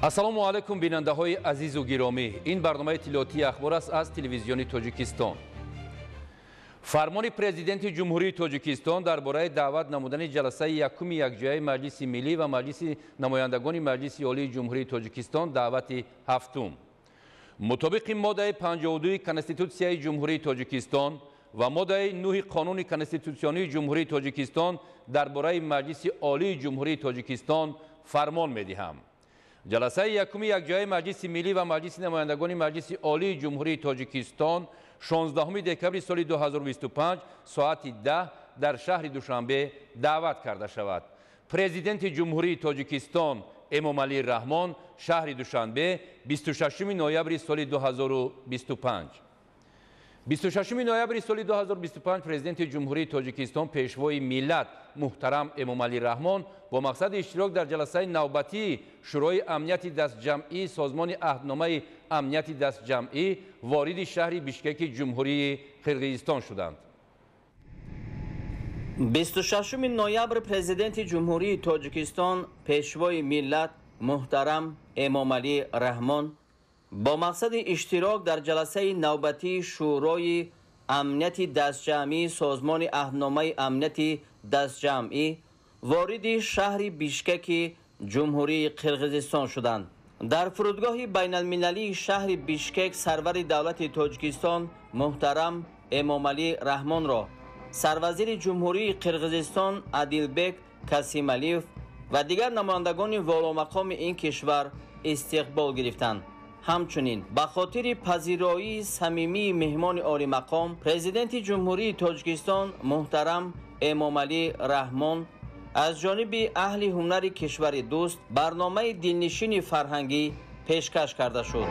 Ассалому алайкум, бинандаҳои азизу гиромӣ. Ин барномаи иттилоотии ахбор аст аз телевизиони Тоҷикистон. Фармони Президенти Ҷумҳурии Тоҷикистон дар бораи даъват намудани ҷаласаи якуми якҷояи Маҷлиси Миллӣ ва Маҷлиси намояндагони Маҷлиси Олии Ҷумҳурии Тоҷикистон, даъвати ҳафтум. Мутобиқи моддаи 52 Конститутсияи Ҷумҳурии Тоҷикистон ва моддаи 9 Қонуни Конститутсионии Ҷумҳурии Тоҷикистон дар бораи Маҷлиси Олии Ҷумҳурии Тоҷикистон фармон медиҳам. Ҷаласаи якуми якҷояи Маҷлиси Миллӣ ва Маҷлиси намояндагони Маҷлиси Олии Ҷумҳурии Тоҷикистон 16 декабри соли 2025 соати 10 дар шаҳри Душанбе даъват карда шавад. Президенти Ҷумҳурии Тоҷикистон Эмомалӣ Раҳмон, шаҳри Душанбе, 26 ноябри соли 2025. 26 ноябри соли 2025 Президенти Ҷумҳурии Тоҷикистон, Пешвои миллат муҳтарам Эмомалӣ Раҳмон бо мақсади иштирок дар ҷаласаи навбатии Шӯрои амнияти дастҷамъии Созмони Аҳдномаи амнияти дастҷамъӣ вориди шаҳри Бишкеки Ҷумҳурии Қирғизистон шуданд. 26 ноябр Президенти Ҷумҳурии Тоҷикистон, Пешвои миллат муҳтарам Эмомалӣ Раҳмон бо мақсади иштирок дар ҷаласаи навбатии Шӯрои амнияти дастҷамъии Созмони Аҳдномаи амнияти дастҷамъӣ вориди шаҳри Бишкеки Ҷумҳурии Қирғизистон шуданд. Дар фурудгоҳи байналмилалии шаҳри Бишкек сарвари давлати Тоҷикистон муҳтарам Эмомалӣ Раҳмонро сарвазири Ҷумҳурии Қирғизистон Адилбек Касималиев ва дигар намояндагони воломақоми ин кишвар истиқбол гирифтанд. Ҳамчунин ба хотири пазироии самимии меҳмони олимақом Президенти Ҷумҳурии Тоҷикистон муҳтарам Эмомалӣ Раҳмон аз ҷониби аҳли ҳунари кишвари дӯст барномаи дилнишини фарҳангӣ пешкаш карда шуд.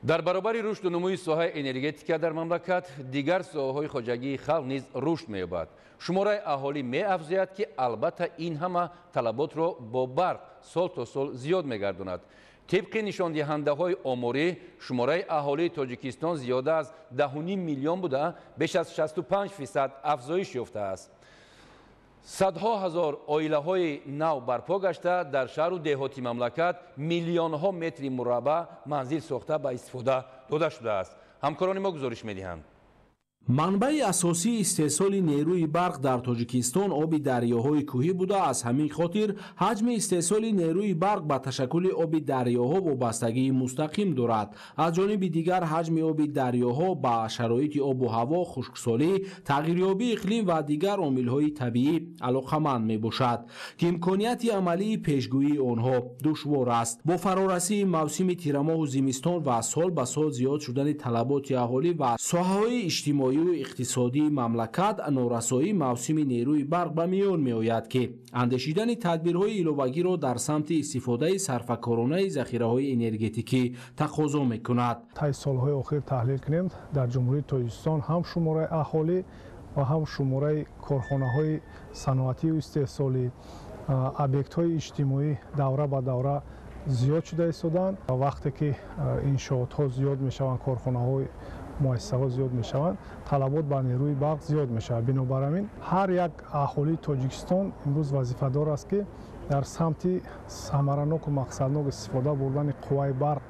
Дар баробари рушду нумӯи соҳаи энергетика дар мамлакат, дигар соҳаҳои хоҷагии халқ низ рушд меёбад. Шумораи аҳолӣ меафзояд, ки албатта ин ҳама талаботро бо барқ сол то сол зиёд мегардонад. Тибқи нишондиҳандаҳои оморӣ, шумораи аҳолии Тоҷикистон зиёда аз 10,5 миллион буда, беш аз 65% афзоиш ёфтааст. Садҳо ҳазор оилаҳои нав барпо гашта, дар шаҳру деҳоти мамлакат миллионҳо метри мураббаъ манзил сохта ба истифода дода шудааст. Ҳамкорони мо гузориш медиҳанд. Манбаи асосии истеҳсоли нерӯи барқ дар Тоҷикистон оби дарёҳои кӯҳӣ буда, аз ҳамин хотир ҳаҷми истеҳсоли нерӯи барқ ба ташаккули оби дарёҳо вобастагии мустақим дорад. Аз ҷониби дигар, ҳаҷми оби дарёҳо ба шароити обу ҳаво, хушксолӣ, тағйирёбии иқлим ва дигар омилҳои табиӣ алоқаманд мебошад, ки имконияти амалии пешгӯии онҳо душвор аст. Бо фарорасии мавсими тирамоҳу зимистон ва сол ба сол зиёд шудани талаботи аҳолӣ ва соҳаҳои иҷтимоӣ иқтисодии мамлакат, норасоии мавсими нерӯи барқ ба миён меояд, ки андешидани тадбирҳои иловагиро дар самти истифодаи сарфакоронаи захираҳои энергетикӣ тақозо мекунад. Тай солҳои охир таҳлил кунем, дар Ҷумҳурии Тоҷикистон ҳам шумораи аҳолӣ ва ҳам шумораи корхонаҳои саноатию истеҳсолӣ, объектҳои иҷтимоӣ давра ба давра зиёд шуда истодаанд. Вақте ки иншоотҳо зиёд мешаванд, корхонаҳои муассисаҳо зиёд мешаванд, талабот ба нерӯи барқ зиёд мешавад. Бинобар ҳамин ҳар як аҳолии Тоҷикистон имрӯз вазифадор аст, ки дар самти самараноку мақсаднок истифода бурдани қувваи барқ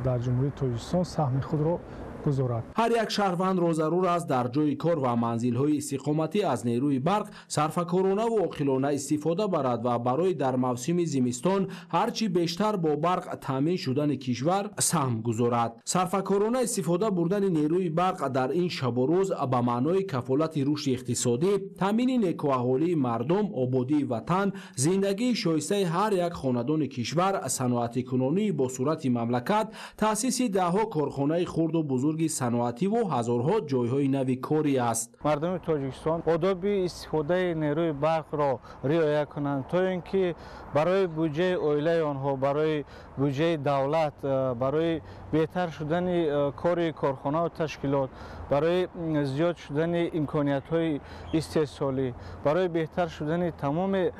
дар Ҷумҳурии Тоҷикистон саҳми худро гузорад. Ҳар як шаҳрвандро зарур аст дар ҷойи кор ва манзилҳои истиқоматӣ аз нерӯи барқ сарфакоронаву оқилона истифода барад ва барои дар мавсими зимистон ҳарчи бештар бо барқ таъмин шудани кишвар саҳм гузорад. Сарфакорона истифода бурдани нерӯи барқ дар ин шабу рӯз ба маънои кафолати рушди иқтисодӣ, таъмини некӯаҳолии мардум, ободии ватан, зиндагии шоистаи ҳар як хонадони кишвар, саноатикунонии бо суръати мамлакат, таъсиси даҳҳо корхонаи хурду бузурги саноативу ҳазорҳо ҷойҳои нави корӣ аст. Мардуми Тоҷикистон одоби истифодаи нерӯи барқро риоя кунанд, то ин ки барои буҷаи оилаи онҳо, барои буҷаи давлат, барои беҳтар шудани кори корхонаву ташкилот, барои зиёд шудани имкониятҳои истеҳсолӣ, барои беҳтар шудани тамоми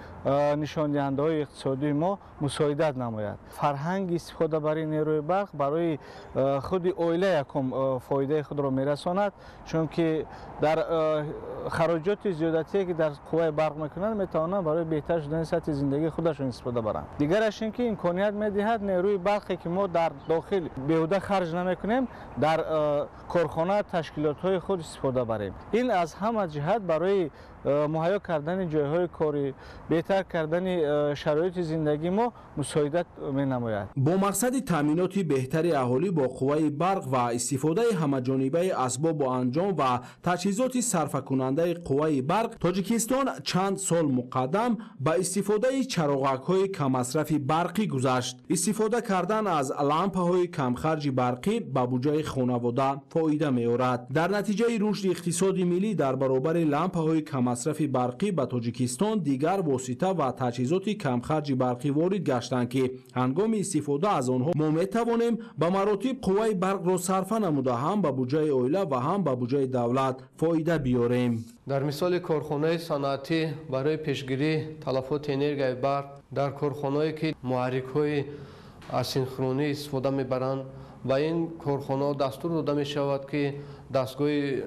нишондиҳандаҳои иқтисодии мо мусоидат намояд. Фарҳанги истифодабарии нерӯи барқ барои худи оила якум фоидаи худро мерасонад, чунки дар хароҷоти зиёдатие ки дар қувваи барқ мекунанд, метавонанд барои беҳтар шудани сатҳи зиндагии худашон истифода баранд. Дигараш ин ки имконият медиҳад нерӯи барқе ки мо дар дохил беҳуда харҷ намекунем, дар корхона ташкилотҳои худ истифода барем. Ин аз ҳама ҷиҳат барои муҳайё кардани ҷойҳои корӣ, беҳтар кардани шароити зиндагии мо мусоидат менамояд. Бо мақсади таъминоти беҳтари аҳолӣ бо қувваи барқ ва истифодаи ҳамаҷонибаи асбобу анҷом ва таҷҳизоти сарфакунандаи қувваи барқ, Тоҷикистон чанд сол муқаддам ба истифодаи чароғакҳои каммасрафи барқӣ гузашт. Истифода кардан аз лампаҳои камхарҷи барқӣ ба буҷаи хонавода фоида меорад. Дар натиҷаи рушди иқтисоди миллӣ дар баробари лампаҳои каммасрафи барқӣ ба Тоҷикистон дигар восита ва таҷҳизоти камхарҷи барқӣ ворид гаштанд, ки ҳангоми истифода аз онҳо мо метавонем ба маротиб қувваи барқро сарфа намуда ҳам ба буҷаи оила ва ҳам ба буҷаи давлат фоида биёрем. Дар мисоли корхонаи саноатӣ барои пешгирии талафоти энергияи барқ дар корхонаое ки муҳаррикҳои асинхронӣ истифода мебаранд, ба ин корхонаҳо дастур дода мешавад, ки дастгоҳи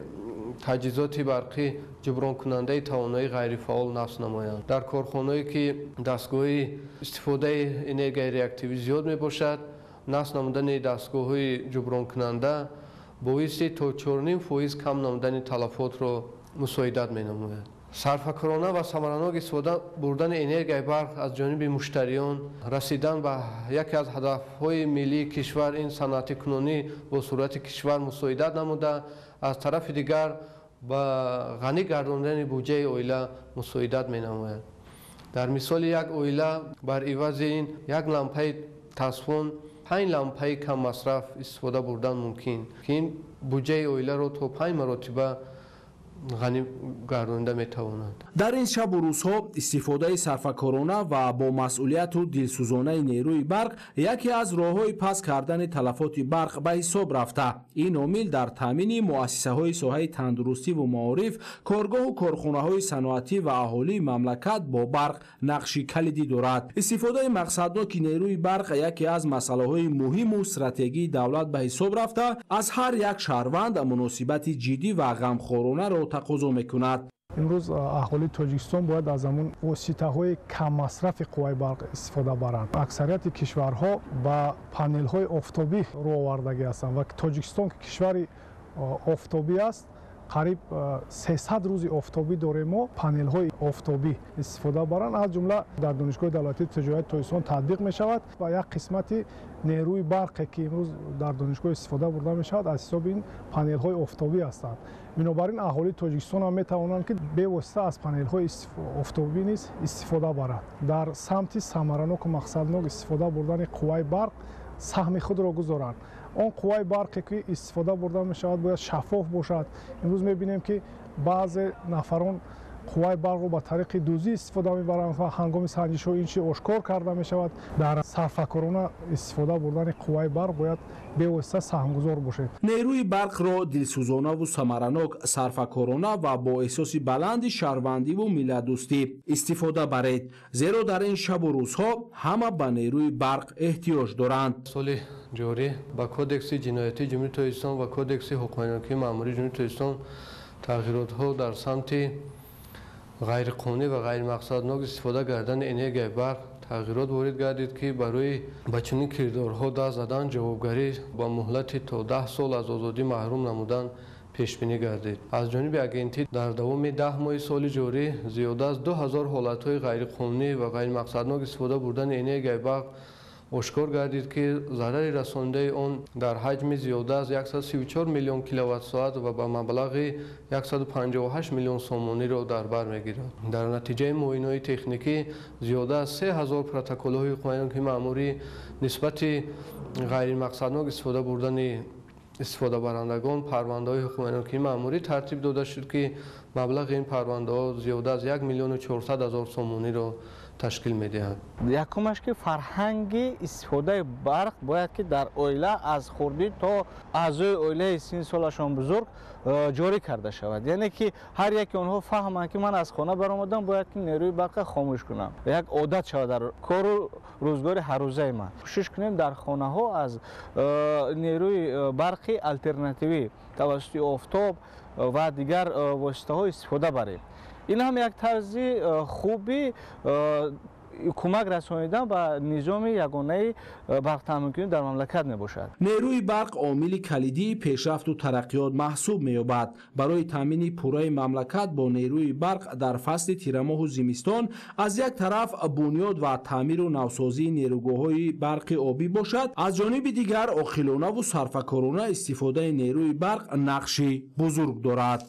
таҷҳизоти барқӣ ҷубронкунандаи тавоноии ғайрифаъол насб намоянд. Дар корхонаое ки дастгоҳи истифодаи энергияи реактивӣ зиёд мебошад, насб намудани дастгоҳҳои ҷубронкунанда боиси то 4,5% кам намудани талафотро мусоидат менамояд. Сарфакорона ва самаранок истифода бурдани энергияи барқ аз ҷониби муштариён, расидан ба яке аз ҳадафҳои миллии кишвар ин саноатикунонӣ бо суръати кишвар мусоидат намуда, аз тарафи дигар ба ғанӣ гардондани буҷаи оила мусоидат менамояд. Дар мисоли як оила бар ивази ин як лампаи тасфон 5 лампаи каммасраф истифода бурдан мумкин, ки ин буҷаи оиларо то 5 маротиба ғанӣ гардонида метавонад. Дар ин шабу рӯзҳо истифодаи сарфакорона ва бо масъулияту дилсӯзонаи нерӯи барқ яке аз роҳҳои паст кардани талафоти барқ ба ҳисоб рафта. Ин омил дар таъмини муассисаҳои соҳаи тандурустиву маориф, коргоҳу корхонаҳои саноатӣ ва аҳолии мамлакат бо барқ нақши калидӣ дорад. Истифодаи мақсадноки нерӯи барқ яке аз масъалаҳои муҳиму стратегии давлат ба ҳисоб рафта, аз ҳар як шаҳрванд муносибати ҷиддӣ ва ғамхоронаро тақозо мекунад. Имрӯз аҳолии Тоҷикистон бояд аз ҳамон воситаҳои каммасрафи қувваи барқ истифода баранд. Аксарияти кишварҳо ба панелҳои офтобӣ рӯ овардагӣ ҳастанд ва Тоҷикистон ки кишвари офтобӣ аст, қариб 300 рӯзи офтобӣ дорем, мо панелҳои офтобӣ истифода баранд. Аз ҷумла дар Донишгоҳи давлатии тиҷорати Тоҷикистон татбиқ мешавад ва як қисмати нерӯи барқе ки имрӯз дар донишгоҳ истифода бурда мешавад аз ҳисоби ин панелҳои офтобӣ ҳастанд. Бинобар ин аҳолии Тоҷикистон ҳам метавонанд, ки бевосита аз панелҳои офтобӣ низ истифода баранд. Дар самти самараноку мақсаднок истифода бурдани қувваи барқ саҳми худро гузоранд. Он қувваи барқе ки истифода бурда мешавад бояд шаффоф бошад. Имрӯз мебинем, ки баъзе нафарон Қувваи барқро ба тариқи дуздӣ истифода мебаранд ва ҳангоми санҷишҳо ин чи ошкор карда мешавад. Дар сарфакорона истифода бурдани қувваи барқ бояд бевосита саҳмгузор бошед. Нерӯи барқро дилсӯзонаву самаранок, сарфакорона ва бо эҳсоси баланди шаҳрвандиву миллатдӯстӣ истифода баред, зеро дар ин шабу рӯзҳо ҳама ба нерӯи барқ эҳтиёҷ доранд. Соли ҷорӣ ба Кодекси ҷиноятии Ҷумҳурии Тоҷикистон ва Кодекси ҳуқуқвайронкунии маъмурии Ҷумҳурии Тоҷикистон тағйиротҳо дар самти ғайриқонунӣ ва ғайримақсаднок истифода кардани энергияи барқ тағйирот ворид гардид, ки барои ба чунин кирдорҳо даст задан ҷавобгарӣ ба муҳлати то 10 сол аз озодӣ маҳрум намудан пешбинӣ гардид. Аз ҷониби агентӣ дар давоми 10 моҳи соли ҷорӣ зиёда аз 2000 ҳолатҳои ғайриқонунӣ ва ғайримақсаднок истифода бурдани энергияи барқ ошкор гардид, ки зарари расондаи он дар ҳаҷми зиёда аз 134 миллион киловатт-соат ва ба маблағи 158 миллион сомониро дар бар мегирад. Дар натиҷаи муоинаҳои техникӣ зиёда аз 3000 протоколҳои ҳуқуқвайронкунии маъмурӣ нисбати ғайримақсаднок истифода бурдани истифодабарандагон парвандаҳои ҳуқуқвайронкунии маъмурӣ тартиб дода шуд, ки маблағи ин парвандаҳо зиёда аз 1 400 000 сомониро ташкил медиҳад. Якумаш ки фарҳанги истифодаи барқ бояд ки дар оила аз хурдӣ то аъзои оилаи синни солашон бузург ҷорӣ карда шавад. Яъне ки ҳар яке онҳо фаҳманд, ки ман аз хона баромадам, бояд ки нерӯи барқро хомӯш кунам. Як одат шавад дар кору рӯзгори ҳаррӯзаи ман. Кӯшиш кунем дар хонаҳо аз нерӯи барқи алтернативӣ тавассути офтоб ва дигар воситаҳо истифода барем. Ин ҳам як тарзи хуби кӯмак расонидан ба низоми ягонаи барқтаъминкунӣ дар мамлакат мебошад. Нерӯи барқ омили калидии пешрафту тараққиёт маҳсуб меёбад. Барои таъмини пурраи мамлакат бо нерӯи барқ дар фасли тирамоҳу зимистон аз як тараф бунёд ва таъмиру навсозии нерӯгоҳҳои барқи обӣ бошад, аз ҷониби дигар оқилонаву сарфакорона истифодаи нерӯи барқ нақши бузург дорад.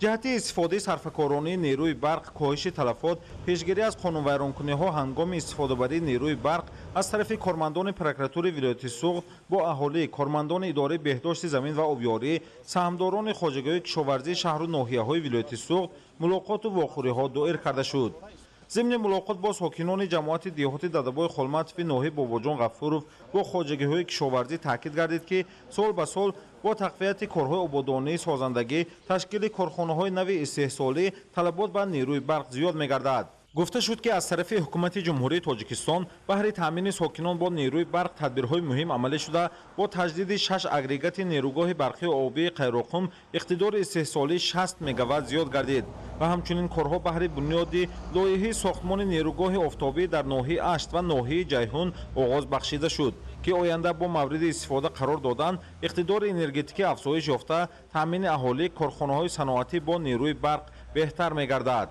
Ҷиҳати истифодаи сарфакоронии нерӯи барқ, коҳиши талафот, пешгирӣ аз қонунвайронкуниҳо ҳангоми истифодабарии нерӯи барқ аз тарафи кормандони прокуратураи вилояти Суғд бо аҳолӣ, кормандони идораи беҳдошти замин ва обёрӣ, саҳмдорони хоҷагиҳои кишоварзии шаҳру ноҳияҳои вилояти Суғд мулоқоту вохӯриҳо доир карда шуд. Зимни мулоқот бо сокинони ҷамоати деҳоти Дадабои Холматови ноҳияи Бобоҷон Ғафуров бо хоҷагиҳои кишоварзӣ таъкид гардид, ки сол ба сол бо тақвияти корҳои ободонии созандагӣ, ташкили корхонаҳои нави истеҳсолӣ талабот ба нерӯи барқ зиёд мегардад. Гуфта шуд, ки аз тарафи ҳукумати Ҷумҳурии Тоҷикистон баҳри таъмини сокинон бо нерӯи барқ тадбирҳои муҳим амалӣ шуда, бо таҷдиди 6 агрегати нерӯгоҳи барқии обии Қайроқум иқтидори истеҳсолии 60 мегаватт зиёд гардид ва ҳамчунин корҳо баҳри бунёди лоиҳаи сохтмони нерӯгоҳи офтобӣ дар ноҳияи Ашт ва ноҳияи Ҷайҳун оғоз бахшида шуд, ки оянда бо мавриди истифода қарор додан иқтидори энергетикӣ афзоиш ёфта, таъмини аҳолӣ, корхонаҳои саноатӣ бо нерӯи барқ беҳтар мегардад.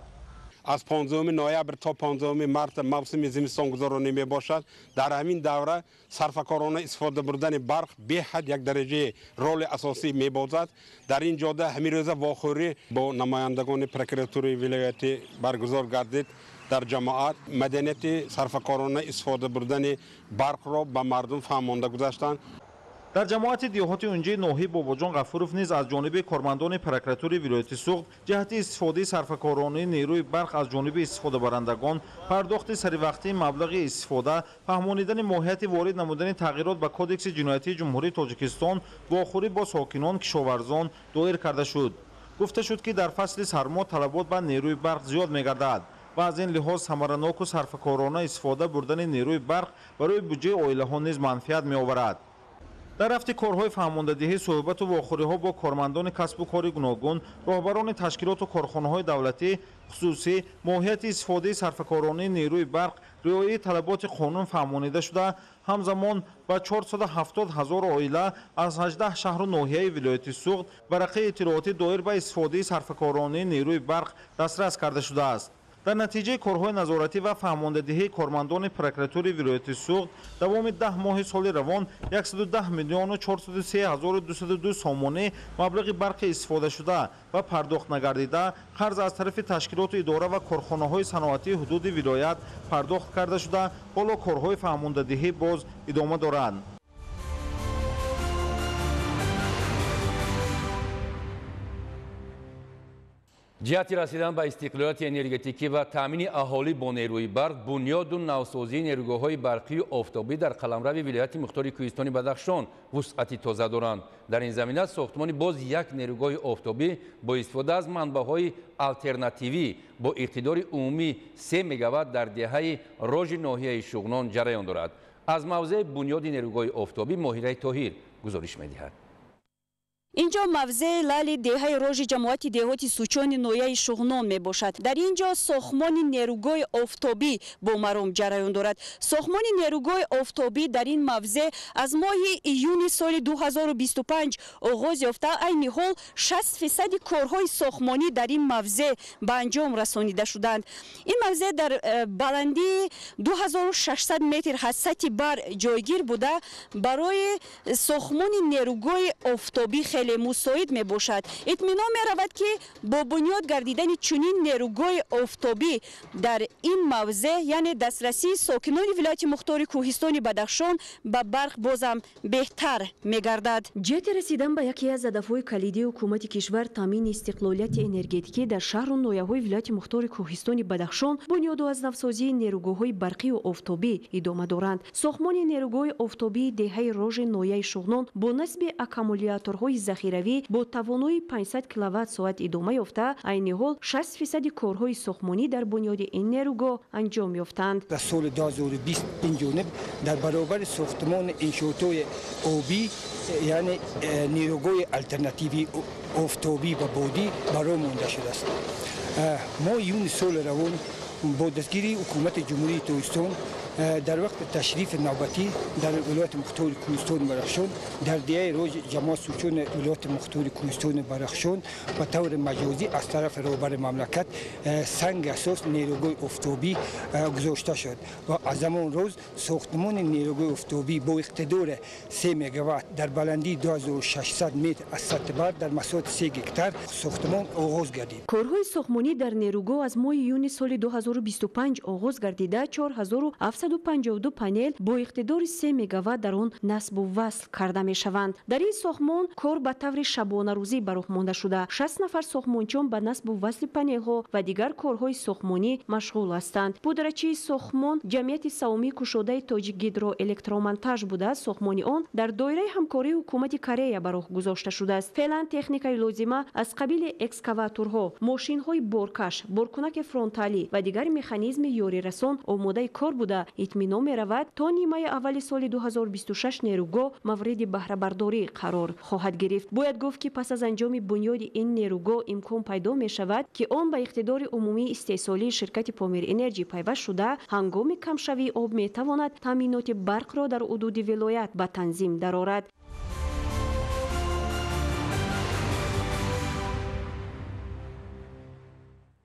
Аз 15 ноябр то 15 март мавсими зимистонгузаронӣ мебошад. Дар ҳамин давра сарфакорона истифода бурдани барқ беҳад як дараҷаи роли асосӣ мебозад. Дар ин ҷода ҳамин рӯза вохӯрӣ бо намояндагони прокуратураи вилоятӣ баргузор гардид. Дар ҷамоат маданияти сарфакорона истифода бурдани барқро ба мардум фаҳмонда гузаштанд. Дар ҷамоати деҳоти Унҷии ноҳияи Бобоҷон Ғафуров низ аз ҷониби кормандони прокуратураи вилояти Суғд ҷиҳати истифодаи сарфакоронии нерӯи барқ аз ҷониби истифодабарандагон, пардохти саривақтии маблағи истифода, фаҳмонидани моҳияти ворид намудани тағйирот ба Кодекси ҷиноятии Ҷумҳурии Тоҷикистон вохӯрӣ бо сокинон, кишоварзон доир карда шуд. Гуфта шуд, ки дар фасли сармо талабот ба нерӯи барқ зиёд мегардад ва аз ин лиҳоз самараноку сарфакорона истифода бурдани нерӯи барқ барои буҷаи оилаҳо низ манфиат меоварад. Дар рафти корҳои фаҳмондадиҳӣ, суҳбату вохӯриҳо бо кормандони касбу кори гуногун, роҳбарони ташкилоту корхонаҳои давлатӣ, хусусӣ, моҳияти истифодаи сарфакоронии нерӯи барқ, риояи талаботи қонун фаҳмонида шуда, ҳамзамон ба 470 ҳазор оила аз 18 шаҳру ноҳияи вилояти Суғд варақаи иттилоотӣ доир ба истифодаи сарфакоронии нерӯи барқ дастрас карда шудааст. Дар натиҷаи корҳои назоратӣ ва фаҳмондадиҳии кормандони прокуратураи вилояти Суғд давоми 10 моҳи соли равон 110 403 202 сомонӣ маблағи барқи истифодашуда ва пардохт нагардида қарз аз тарафи ташкилоту идора ва корхонаҳои саноатии ҳудуди вилоят пардохт карда шуда, ҳоло корҳои фаҳмондадиҳӣ боз идома доранд. Ҷиҳати расидан ба истиқлолияти энергетикӣ ва таъмини аҳолӣ бо нерӯи барқ, бунёду навсозии нерӯгоҳҳои барқию офтобӣ дар қаламрави вилояти мухтори Кӯҳистони Бадахшон вусъати тоза доранд. Дар ин замина сохтмони боз як нерӯгоҳи офтобӣ бо истифода аз манбаъҳои алтернативӣ бо иқтидори умумии 3 мегаватт дар деҳаи Рожи ноҳияи Шуғнон ҷараён дорад. Аз мавзеи бунёди нерӯгоҳи офтобӣ Моҳираи Тоҳир гузориш медиҳад. Инҷо мавзеи лали деҳаи Рожи ҷамоати деҳоти Сучони ноҳияи Шуғнон мебошад. Дар ин ҷо сохтмони нерӯгоҳи офтобӣ бо маром ҷараён дорад. Сохтмони нерӯгоҳи офтобӣ дар ин мавзеъ аз моҳи июни соли 2025 оғоз ёфта, айни ҳол 60% корҳои сохтмонӣ дар ин мавзеъ ба анҷом расонида шуданд. Ин мавзеъ дар баландии 2600 метр аз сатҳи баҳр ҷойгир буда, барои сохтмони нерӯгоҳи офтобӣ хеле мусоид мебошад. Итминон меравад, ки бо бунёд гардидани чунин нерӯгоҳи офтобӣ дар ин мавзеъ, яъне дастрасии сокинони вилояти мухтори Кӯҳистони Бадахшон ба барқ бозам беҳтар мегардад. Ҷиҳати расидан ба яке аз ҳадафҳои калидии ҳукумати кишвар, таъмини истиқлолияти энергетикӣ дар шаҳру ноҳияҳои вилояти мухтори Кӯҳистони Бадахшон, бунёду аз навсозии нерӯгоҳҳои барқию офтобӣ идома доранд. Сохтмони нерӯгоҳи офтобии деҳаи Рожи ноҳияи Шуғнон бо насби аккумуляторҳои захиравӣ бо тавоноии 500 киловатт-соат идома ёфта, айни ҳол 60% корҳои сохтмонӣ дар бунёди ин нерӯгоҳ анҷом ёфтанд. Дар соли 2020 ин ҷониб дар баробари сохтмони иншоотҳои обӣ, яъне нерӯгоҳи алтернативии офтобӣ ва бодӣ барои монда шудааст. Мо июни соли равон бо дастгирии ҳукумати Ҷумҳурии Тоҷикистон дар вақти ташрифи навбатӣ дар вилояти мухтори Кӯҳистони Бадахшон дар деҳаи Рожи ҷамоат Сучони вилояти мухтори Кӯҳистони Бадахшон ба таври маҷозӣ аз тарафи роҳбари мамлакат санги асос нерӯгоҳи офтобӣ гузошта шуд ва аз ҳамон рӯз сохтмони нерӯгоҳи офтобӣ бо иқтидори 3 мегаватт дар баландии 2600 метр аз сатҳи баҳр дар масоҳати 3 гектар сохтмон оғоз гардид. Корҳои сохтмонӣ дар нерӯгоҳ аз моҳи июни соли 2025 оғоз гардида, 4752 панел бо иқтидори 3 мегаватт дар он насбу васл карда мешаванд. Дар ин сохтмон кор ба таври шабонарӯзӣ ба роҳ монда шуда, 60 нафар сохтмончиён ба насбу васли панелҳо ва дигар корҳои сохтмонӣ машғул ҳастанд. Пудрачии сохтмон ҷамъияти савомии кушодаи Тоҷик Гидроэлектромонтаж буда, сохтмони он дар доираи ҳамкории ҳукумати Корея ба роҳ гузошта шудааст. Феълан техникаи лозима аз қабили экскаваторҳо, мошинҳои боркаш, боркунаки фронталӣ ва дигар механизми ёрирасон омодаи кор буда, итминон меравад то нимаи аввали соли 2026 нерӯгоҳ мавриди баҳрабардорӣ қарор хоҳад гирифт. Бояд гуфт, ки пас аз анҷоми бунёди ин нерӯгоҳ имкон пайдо мешавад, ки он ба иқтидори умумии истеҳсолии ширкати Помир Энерҷи пайваст шуда, ҳангоми камшавии об метавонад таъминоти барқро дар ҳудуди вилоят ба танзим дарорад.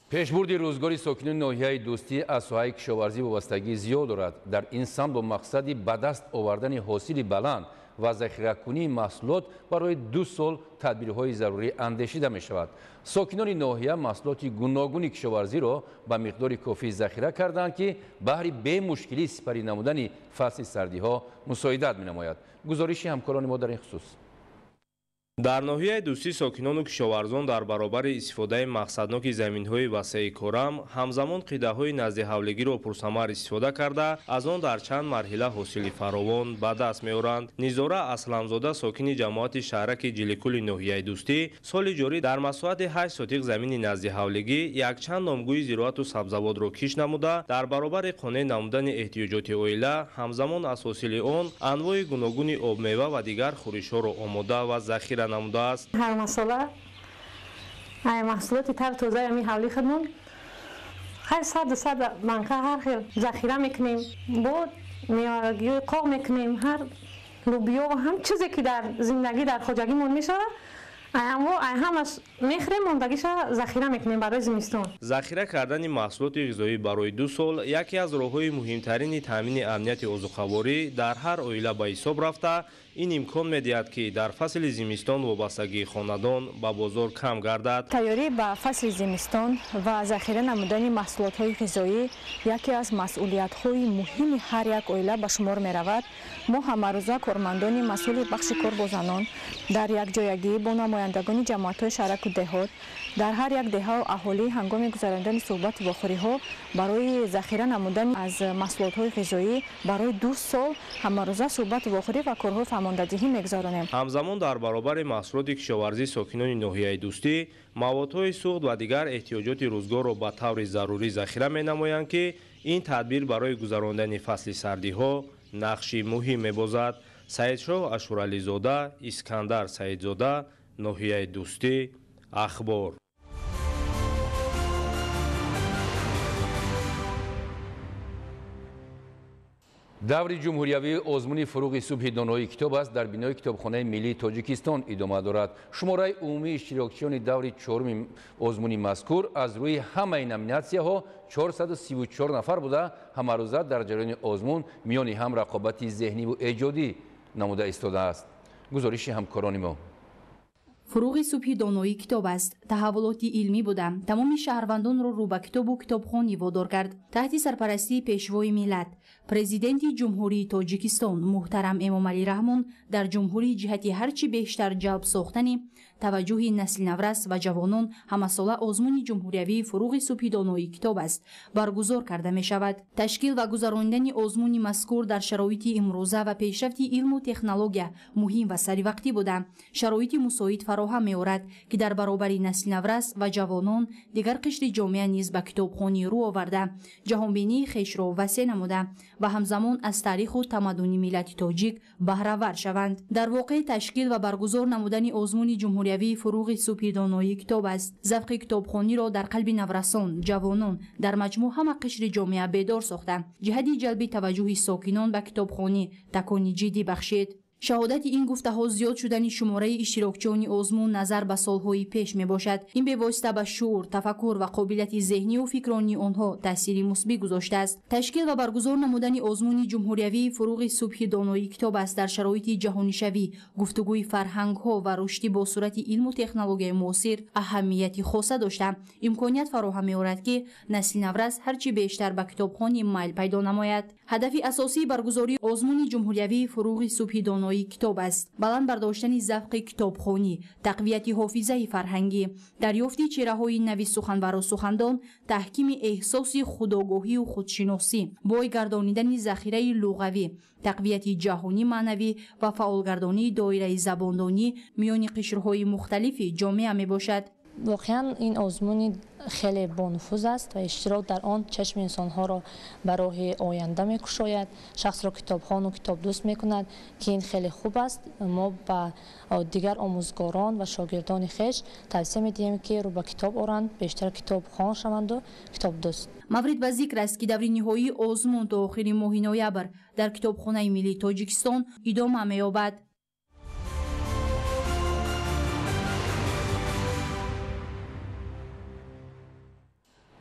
Пешбурди рӯзгори сокинони ноҳияи Дӯстӣ аз соҳаи кишоварзӣ вобастагии зиёд дорад. Дар ин самт бо мақсади ба даст овардани ҳосили баланд ва захиракунии маҳсулот барои 2 сол тадбирҳои зарурӣ андешида мешавад. Сокинони ноҳия маҳсулоти гуногуни кишоварзиро ба миқдори кофӣ захира карданд, ки баҳри бемушкилӣ сипарӣ намудани фасли сардиҳо мусоидат менамояд. Гузориши ҳамкорони мо дар ин хусус. Дар ноҳияи Дӯстӣ сокинону кишоварзон дар баробари истифодаи мақсадноки заминҳои васеи корам, ҳамзамон қидаҳои наздиҳавлигиро пурсамар истифода карда, аз он дар чанд марҳила ҳосили фаровон ба даст меоранд. Низора Асламзода, сокини ҷамоати шаҳраки Ҷиликули ноҳияи Дӯстӣ, соли ҷорӣ дар масоҳати 8 сотиқ замини наздиҳавлигӣ якчанд номгӯи зироату сабзавотро кишт намуда, дар баробари қонеъ намудани эҳтиёҷоти оила, ҳамзамон аз ҳосили он анвои гуногуни обмева ва дигар хӯришҳоро омода ва захира намудааст. Ҳар масъала маҳсулоти тар тозаи ҳамин ҳавлии худмон ҳар сад банка ҳар хел захира мекунем, бо мевагиҳои қоқ мекунем, ҳар лубиё ва ҳам чизе ки дар зиндагӣ дар хоҷагимон мешавад ҳамаш мехӯрем, мондагиша захира мекунем барои зимистон. Захира кардани маҳсулоти ғизоӣ барои 2 сол яке аз роҳҳои муҳимтарини таъмини амнияти озуқаворӣ дар ҳар оила ба ҳисоб рафта, ин имкон медиҳад, ки дар фасли зимистон вобастагии хонадон ба бозор кам гардад. Тайёрӣ ба фасли зимистон ва захира намудани маҳсулотҳои ғизоӣ яке аз масъулиятҳои муҳими ҳар як оила ба шумор меравад. Мо ҳамарӯза кормандони масъули бахши кор бо занон дар якҷоягӣ бо Намояндагони ҷамоатҳои шаҳраку деҳот дар ҳар як деҳа аҳолӣ ҳангоми гузарондани суҳбату вохӯриҳо барои захира намудан аз маҳсулотҳои ғизоӣ барои 2 сол ҳамарӯза суҳбату вохӯрӣ ва корҳои фаҳмондадиҳӣ мегузаронем. Ҳамзамон дар баробари маҳсулоти кишоварзӣ сокинони ноҳияи Дӯстӣ маводҳои сӯхт ва дигар эҳтиёҷоти рӯзгорро ба таври зарурӣ захира менамоянд, ки ин тадбир барои гузарондани фасли сардиҳо нақши муҳим мебозад. Саидшоҳ Ашурализода, Искандар Саидзода, ноҳияи Дӯстӣ, Ахбор. Даври ҷумҳуриявии озмуни фуруғи субҳи донои китоб аст дар бинои китобхонаи миллии Тоҷикистон идома дорад. Шумораи умумии иштирокчиёни даври чоруми озмуни мазкур аз рӯи ҳамаи номинатсияҳо 434 нафар буда, ҳамарӯза дар ҷараёни озмун миёни ҳам рақобати зеҳниву эҷодӣ намуда истодааст. Гузориши ҳамкорони мо. Фуруғи субҳи донои китоб аст. Таҳаввулоти илмӣ буда, тамоми шаҳрвандонро рӯ ба китобу китобхонӣ водор кард. Таҳти сарпарастии Пешвои миллат, Президенти Ҷумҳурии Тоҷикистон муҳтарам Эмомалӣ Раҳмон дар ҷумҳурӣ ҷиҳати ҳарчи бештар ҷалб сохтани таваҷҷӯҳи насли наврас ва ҷавонон ҳамасола озмуни ҷумҳуриявии фуруғи субҳи донои китоб аст баргузор карда мешавад. Ташкил ва гузаронидани озмуни мазкур дар шароити имрӯза ва пешрафти илму технология муҳим ва саривақтӣ буда, шароити мусоид фароҳам меорад, ки дар баробари насли наврас ва ҷавонон дигар қишри ҷомеа низ ба китобхонӣ рӯ оварда, ҷаҳонбинии хешро васеъ намуда ва ҳамзамон аз таъриху тамаддуни миллати тоҷик баҳравар шаванд. Дар воқеъ ташкил ва баргузор намудани озмуни ҷумҳуриявии фуруғи субҳи доноии китоб аст завқи китобхониро дар қалби наврасон, ҷавонон, дар маҷмӯъ ҳама қишри ҷомеа бедор сохта, ҷиҳати ҷалби таваҷҷӯҳи сокинон ба китобхонӣ такони ҷиддӣ бахшид. Шаҳодати ин гуфтаҳо зиёд шудани шумораи иштирокчиёни озмун назар ба солҳои пеш мебошад. Ин бевосита ба шуур, тафаккур ва қобилияти зеҳнию фикронии онҳо таъсири мусбӣ гузоштааст. Ташкил ва баргузор намудани озмуни ҷумҳуриявии фуруғи субҳи доноии китоб аст дар шароити ҷаҳонишавӣ, гуфтугӯи фарҳангҳо ва рушди бо суръати илму технологияи муосир аҳамияти хоса дошта, имконият фароҳам меорад, ки насли наврас ҳарчи бештар ба китобхонӣ майл пайдо намояд. Ҳадафи асосии баргузории озмуни ҷумҳуриявии фуруғи субҳи доноии китоб аст баланд бардоштани завқи китобхонӣ, тақвияти ҳофизаи фарҳангӣ, дарёфти чеҳраҳои нави суханвару сухандон, таҳкими эҳсоси худогоҳию худшиносӣ, бой гардонидани захираи луғавӣ, тақвияти ҷаҳонӣ маънавӣ ва фаъолгардонии доираи забондонӣ миёни қишрҳои мухталифи ҷомеа мебошад. Воқеан ин озмуни хеле бонуфуз аст ва иштирок дар он чашми инсонҳоро ба роҳи оянда мекушояд, шахсро китобхону китобдӯст мекунад, ки ин хеле хуб аст. Мо ба дигар омӯзгорон ва шогирдони хеш тавсия медиҳем, ки рӯ ба китоб оранд, бештар китобхон шаванду китобдӯст. Маврид ба зикр аст, ки даври ниҳоии озмун то охири моҳи ноябр дар Китобхонаи миллии Тоҷикистон идома меёбад.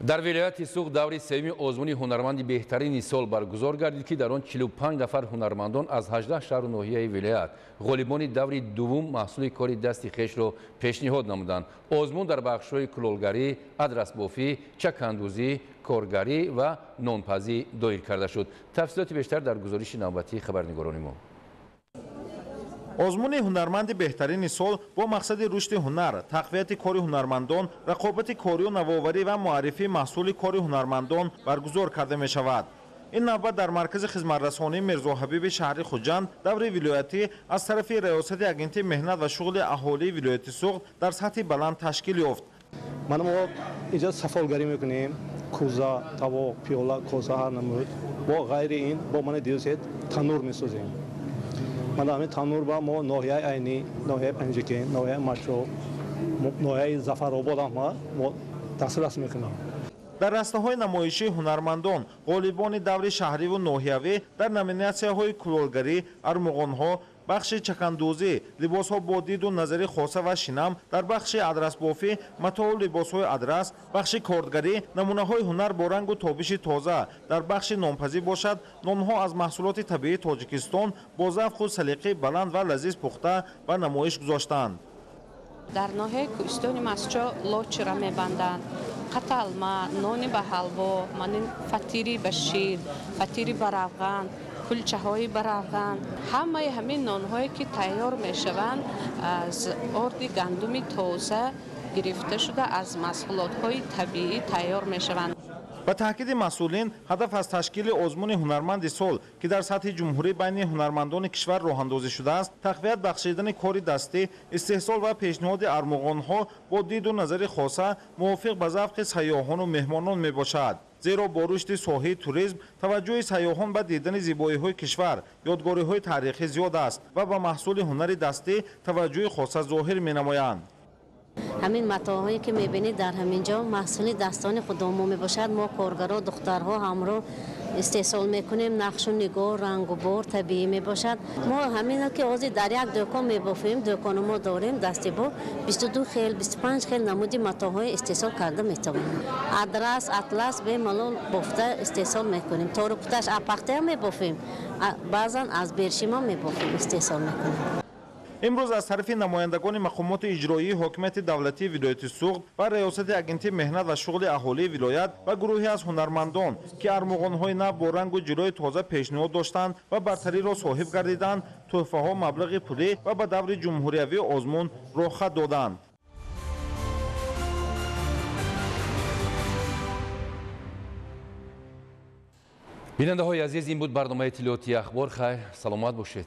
Дар вилояти Суғд даври сеюми озмуни ҳунарманди беҳтарини сол баргузор гардид, ки дар он 45 нафар ҳунармандон аз 18 шаҳру ноҳияи вилоят ғолибони даври дуввум маҳсули кори дасти хешро пешниҳод намуданд. Озмун дар бахшҳои кулолгарӣ, адрасбофӣ, чакандӯзӣ, коргарӣ ва нонпазӣ доир карда шуд. Тафсилоти бештар дар гузориши навбатии хабарнигорони мо. Озмуни ҳунарманди беҳтарини сол бо мақсади рушди ҳунар, тақвияти кори ҳунармандон, рақобати корию навоварӣ ва муаррифии маҳсули кори ҳунармандон баргузор карда мешавад. Ин навбат дар маркази хизматрасонии Мирзоҳабиби шаҳри Хуҷанд даври вилоятӣ аз тарафи Раёсати Агентии меҳнат ва шуғли аҳолии вилояти Суғд дар сатҳи баланд ташкил ёфт. Мана мо инҷо сафолгарӣ мекунем, кӯза, тавоқ, пиёла, коса ҳар намуд. Бо ғайри ин бо мана дидед танур месозем. Мана ҳамин танур ба мо ноҳияи Айнӣ, ноҳияи Панҷакент, ноҳияи Машроб, ноҳияи Зафаробод ҳам мо дастрас мекунем. Дар растаҳои намоишии ҳунармандон ғолибони даври шаҳриву ноҳиявӣ дар номинатсияҳои кулолгарӣ, армуғонҳо, бахши чакандӯзӣ, либосҳо бо диду назари хоса ва шинам, дар бахши адрасбофӣ, матоу либосҳои адрас, бахши кордгарӣ, намунаҳои ҳунар бо рангу тобиши тоза, дар бахши нонпазӣ бошад, нонҳо аз маҳсулоти табиии Тоҷикистон бо завқу салиқаи баланд ва лазиз пухта ба намоиш гузоштанд. Дар ноҳияи кӯҳистони Мастчо лочира мебанданд, қаталма, нони ба ҳалво, фатири ба шир, фатири ба равған, кулчаҳои баравған. Ҳамаи ҳамин нонҳое ки тайёр мешаванд аз орди гандуми тоза гирифта шуда аз маҳсулотҳои табиӣ тайёр мешаванд. Ба таъкиди масъулин, ҳадаф аз ташкили озмуни ҳунарманди сол, ки дар сатҳи ҷумҳурӣ байни ҳунармандони кишвар роҳандозӣ шудааст, тақвият бахшидани кори дастӣ, истеҳсол ва пешниҳоди армуғонҳо бо диду назари хоса мувофиқ ба завқи сайёҳону меҳмонон мебошад. Зеро бо рушди соҳаи туризм таваҷҷӯҳи сайёҳон ба дидани зебоиҳои кишвар, ёдгориҳои таърихӣ зиёд аст ва ба маҳсули ҳунари дастӣ таваҷҷӯҳи хоса зоҳир менамоянд. Ҳамин матоъҳое ки мебинед дар ҳамин ҷо маҳсули дастони худомо мебошад. Мо коргаро, духтарҳо ҳамро истеҳсол мекунем. Нақшу нигор, рангу бор табиӣ мебошад. Мо ҳамина ки ҳозир дар як дӯкон мебофем, дӯкону мо дорем дастибо 22 хел, 25 хел намуди матоъҳои истеҳсол карда метавонем. Адрас, атлас бемалол бофта истеҳсол мекунем. Тору путаш апахтаям мебофем, баъзан аз бершима мебофем, истеҳсол мекунем. Имрӯз аз тарафи намояндагони мақомоти иҷроии ҳокимияти давлатии вилояти Суғд ва раёсати агентии меҳнат ва шуғли аҳолии вилоят ва гурӯҳе аз ҳунармандон, ки армуғонҳои нав бо рангу ҷилои тоза пешниҳод доштанд ва бартариро соҳиб гардиданд, тӯҳфаҳо, маблағи пулӣ ва ба даври ҷумҳуриявии озмун роҳхат доданд. Бинандаҳои азиз, ин буд барномаи иттилоотии ахбор. Хайр, саломат бошед.